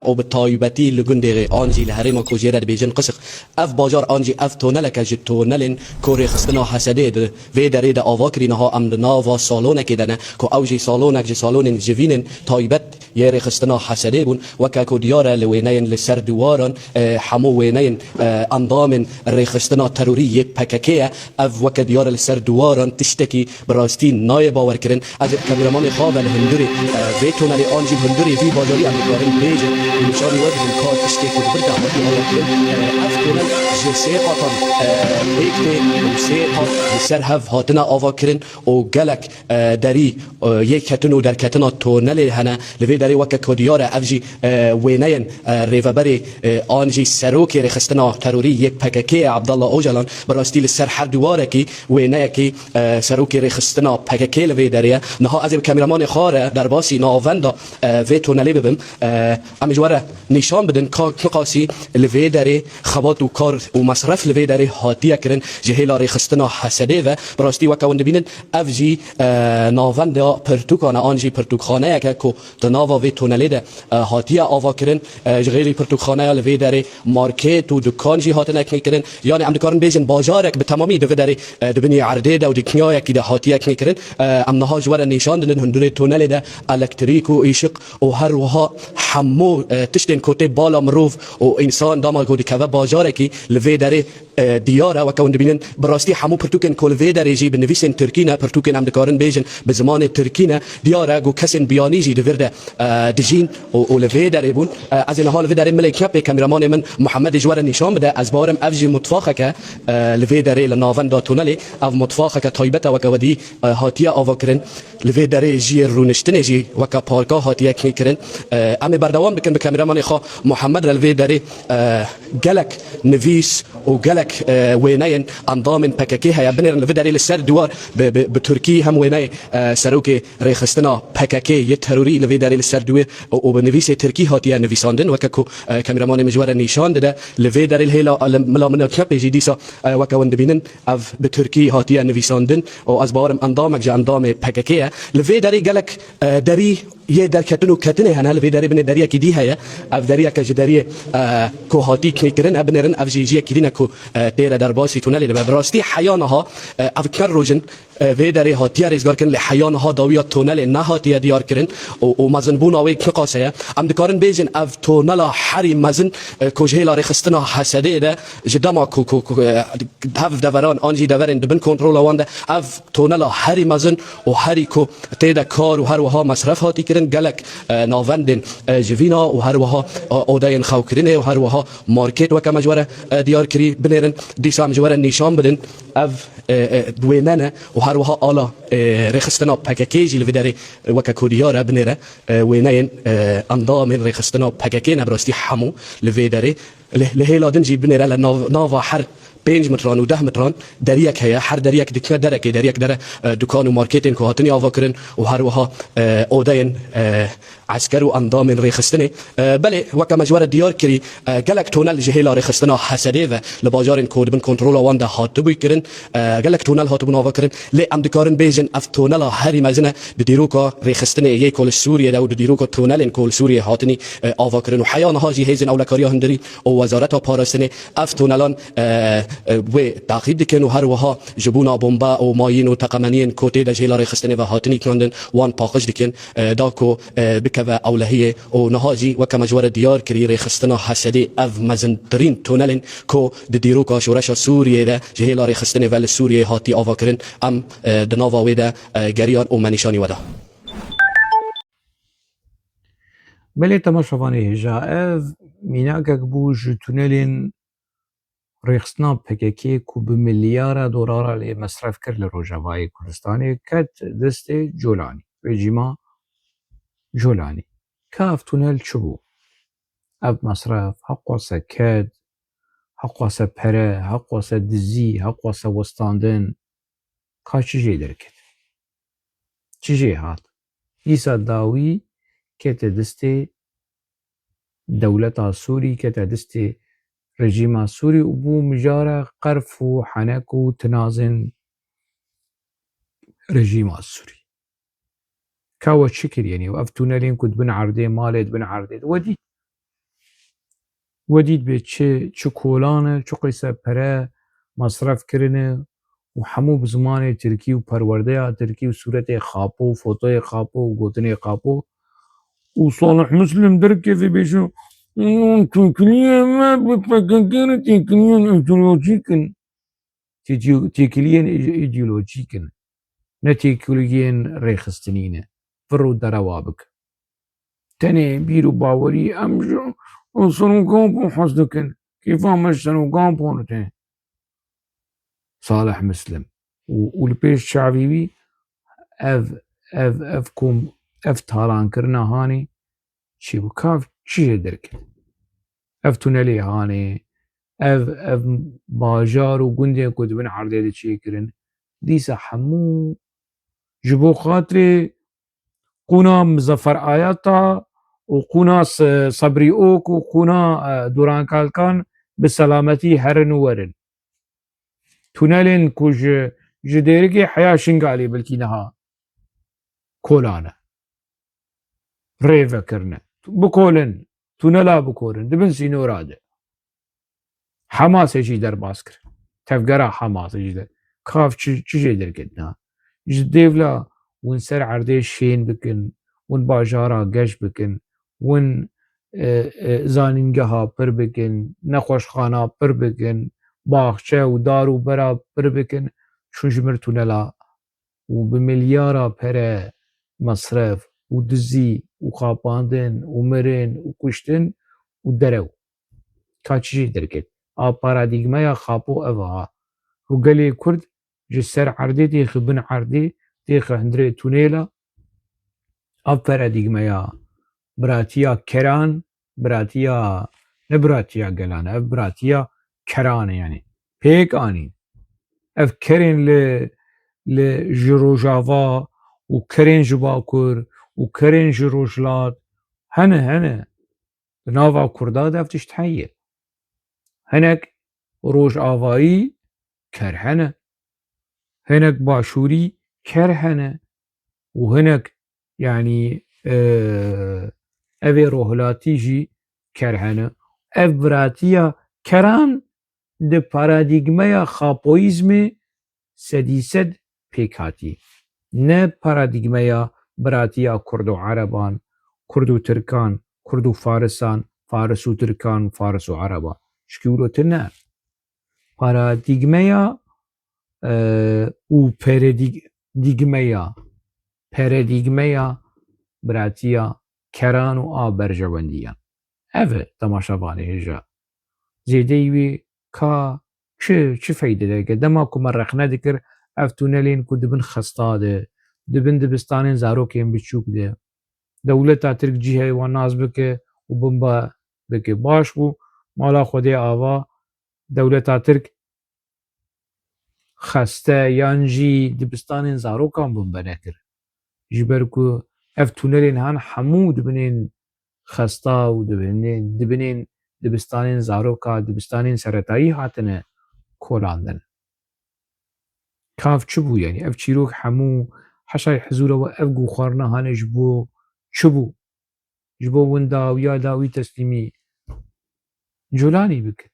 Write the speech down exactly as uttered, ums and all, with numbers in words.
û bi taybetî li gundê an jî li herêma ku jê re dibêjin Qişiq. Ev bajar an jî ev toneleke ji tonelên ku rêxistina Hesedê di vê derê de ava kirî. Niha em di nava salonekê de ne ku ew jî salonek ji salonên civînên taybet yê rêxistina Hesedê bûn. Weke ku diyar e li wêneyên li ser diwaran, e, hemû wêneyên, e, endamên rêxistina terorî yê P K K ye. Ev weke diyar e li ser diwaran tiştekî bi rastî nayê bawerkirin. Ez ê bi kameramanê xwe ve li hundirê, e, vê tonelê an jî li hundirê vî bajarî em dikarin bêjin û nîşanî we bidin ka tiştê ku li vir de hatî avakirin. E, ev tonel ji sê qatan, e, pêk tê û sê qat li ser hev hatine avakirin û gelek, e, derî, e, yê ketin û derketina tonelê hene. Li vê derê weke ku diyar e, ev jî, e, wêneyên, e, rêveberê, e, an jî serokê rêxistina terorî yê P K K ye, Abdullah Ocalan. Bi rastî li ser her diwarekî wêneyekî, e, serokê rêxistina P K K li vê derê ye. Niha ez ê bi kameramanê xwe re derbasî navenda, e, vê tonelê bibim. E, em ji we re nîşan bidin ka çiqasî li vê derê xebat û kar û mesref li vê derê hatiye kirin ji hêla rêxistina Hesedê ve. Bi rastî weke hûn dibînin, ev jî, e, navenda pirtûkan e, an jî pirtûkxaneyek e ku di nava vê tonelê de, e, hatiye avakirin. E, ji xêrî pirtûkxaneya li vê derê market û dukan jî hatine kinîkirin. Yanî em dikarin bêjin bajarek bi temamî di vê derê, e, di binî erdê de û di kinyayekî de hatiye kinîkirin. E, em niha ji we re nîşan didin hundirê tonelê de elektrîk û îşiq û her wiha hemû, e, tiştên ku tê bala mirov û însan dema ku dikeve bajarekî li vê derê, e, diyar e. Weke hûn dibînin, bi rastî hemû pirtûkên ku li vê derê jî bi nivîsên tirkî ne, pirtûkên em dikarin bêjin bi zimanê tirkî ne, diyar e ku kesên biyanî jî di vir de, e, dijîn û, û li vê derê bûn. E, ez ê niha li vê derê milê knepê kameramanê min Muhammedê ji we re nîşan bide. Ez bawerim ev jî mutfaxek e, e, li vê derê li navenda tunelê. Ev mutfaxeke taybet e, weke we dî, e, hatiye avakirin. Li vê derê jiyê rûniştinê jî weke parka hatiye kinîkirin. E, em ê berdewam bikin bi kameramanê xwe Muhammed re li vê derê, e, gelek nivîs û gelek, e, wêneyên endamên P K K heye. Binêrin li vê derê li ser diwar bi, bi, bi tirkî hem wêneyê, e, serokê rêxistina P K K yê terorî li vê derê li ser diwar û, û bi nivîsê tirkî hatiye nivîsandin. Weke ku, e, kameramanê min ji we re nîşan dide, li vê derê li hêla, li mila min û çepê jî dîsa, e, weke hûn dibînin, ev bi tirkî hatiye nivîsandin û ez bawerim endamek ji endamê P K K ye. Li vê derê gelek, e, derî yê derketin û ketinê hene. Li vê derê binê deriyekî dî heye. Ev deriyeke ji deriyê, e, ku hatî kinîkirin e, binêrin ev jî jiyekî dî ne ku, e, tê re derbasî tunelê dibe. Bi rastî heya niha, e, ev çend roj in, e, vê derê hatiye rêzgarkirin, lê heya niha dawiya tunelê nehatiye diyarkirin û, û mezinbûna wê çiqas heye. Em dikarin bêjin ev tunela herî mezin, e, ku ji hêla rêxistina Hesedê de ji dema ku, ku, ku, e, hev deveran an jî deverên di bin kontrola wan de ev tunela herî mezin û herî ku tê de kar û her wiha mesref hatî kirin, gelek, e, navendên, e, civîna û her wiha, e, odeyên xewkirinê û her wiha market weke me ji we re, e, diyar kirî. Binêrin dîsa em ji we re nîşan bidin. Ev, e, e, wêne ne û her wiha ala, e, rêxistina P K K jî li vê derê, e, weke ku diyar e binêre, e, wêneyên, e, endamên rêxistina P K K ne, bi rastî hemû li vê derê. Li, li hêla din jî binêre li nav, nava her pênc mitran û deh mitran deriyek heye. Her deriyek dikeve derekê, deriyek dere, e, dukan û marketên ku hatinî avakirin û her wiha, e, odeyên, e, esker û endamên rêxistinê. E, belê, weke me ji we re diyar kirî, e, gelek tonel ji hêla rêxistina Hesedê ve li bajarên ku di bin kontrola wan de hatibû kirin, e, gelek tonel hatibûn avakirin. Lê em dikarin bêjin ev tonela herî mezin e di dîroka rêxistinê yê ku li Sûriyê de û di dîroka tonelên ku li Sûriyê hatinî, e, avakirin û heya niha jî hêzên ewlekariya hundirî û Wezareta Parastinê ev tonelan, e, e, wê teqîb dikin û her wiha ji bona bombe û mayîn û teqemeniyên ku tê de ji hêla rêxistinê ve hatinî çandin wan paqij dikin, e, da ku, e, bikeve ewlehiyê. Û niha jî weke me ji we re diyar kirî, rêxistina Hesedê ev mezintirîn tonelên ku di dîroka şoreşa Sûriyê de ji hêla rêxistinê ve li Sûriyê hatî avakirin, em, e, di nava wê de, e, geriyan û me nîşanî we da. Belê temaşevanê hêja, ev mînakek bû ji tunelên rêxistina P K K ku bi milyara dolara lê mesref kir li Rojavayê Kurdistanê ket destê Colanî, rejîma Colanî. Ka ev tunel çi bû? Ev mesref, heqwase ked, heqwase pere, heqwase dizî, heqwase westandin, ka çi jê derket? Çi jê hat? Dîsa dawî kete destê dewleta Sûrî, kete destê rejîma Sûrî û bû mijara qerf û henek û tinazên rejîma Sûrî. Ka we çi kir, yanî ev tunelên ku di bin erdê, malê di bin erdê de we dît. We dît bê çi, çi kolan e, çi qeyse pere mesref kirine û hemû bi zimanê tirkî û perwerdeya tirkî û sûretê Xapo û fotoyê Xapo û gotinê Xapo û Salih Muslim derkeve bêje, "Hûn têkiliyên me bi P K K re têkiliyên îdeolojîk in." Têkî-, têkiliyên î-, îdeolojîk in. Ne têkiliyên rêxistinî ne. Vir û derewa bik. Tenê bîr û bawerî em ji Serokan Pon hez dikin. Kêfa me ji Serokan Pon tê. Salih Muslim. Û, û li pêş çavî wî ev, ev, ev kom, ev talankirina hanê çi bû? Kav çi jê derket? Ev tunelê hanê, ev, ev bajar û gundên ku di bin erdê de çêkirin, dîsa hemû ji bo xatirê qûna Muzaffer Ayata û qûna Se-, Sebrî Ok û qûna, e, Duran Kalkan bi selametî herin û werin. Tunelên ku ji, ji Dêrikê heya Şingalê belkî niha kolan e. Rê vekirine. Bikolin. Tunela bikolin. Di bin sînora de. Hamasê jî derbas kir. Tevgera Hamasê jî de. Kav çi, çi jê derketina? Ji dêvla hûn ser erdê şên bikin, hûn bajara geş bikin, hûn, e, e, zanîngeha pir bikin, nexweşxana pir bikin, baxçe û dar û bera pir bikin, çûn ji mir tunela û bi milyara pere mesref û dizî û xapandin û mirin û kuştin û derew. Ka çi jê derket? A paradîgmeya Xapo ev a. Û gelê Kurd ji ser erdê têxe bin erdê, têxe hundirê tunêla. Ev paradîgmeya biratiya keran, biratiya, ne biratiya gelan e, ev biratiya keran e yani. Pêk anîn. Ev kerên li, li ji Rojava û kerên ji Bakur û kerên ji Rojhilat hene, hene. Di nava Kurda de ev tişt heye. Hinek Rojavayî ker hene. Hinek Başûrî ker hene. Û hinek, yanî, e, evê Rojhilatî jî ker hene. Ev biratiya keran di paradîgmeya xapoyîzmê sedî sed pêk hatî. Ne paradîgmeya biratiya Kurd û Ereban, Kurd û Tirkan, Kurd û Farisan, Faris û Tirkan, Faris û Ereban. Çikî wilo tune. Paradîgmeya, e, û peredîg-, dîgmeya, peredîgmeya biratiya keran û a berjewendiyan. Ev e temaşevanê hêja. Zêdeyî wî ka çi, çi feyde dike? Dema ku me rexne dikir, ev tunelên ku dibin xesta de, dibin dibistanên zarokên biçûk de, dewleta Tirk cihê wan nas bike û binbe bike. Baş bû, mala Xwedê ava, dewleta Tirk xeste yan jî dibistanên zarokan binbe nekir. Ji ber ku ev tunelên han hemû dibinên xesta û dibinên, dibinên dibistanên zaroka, dibistanên seretayî hatine kolandin. Kav çi bû yani? Ev çîrok hemû heşay hizûra we ev guxwarina hane ji bo çi bû? Ji bo winda û ya dawî teslîmî Colanî bikin.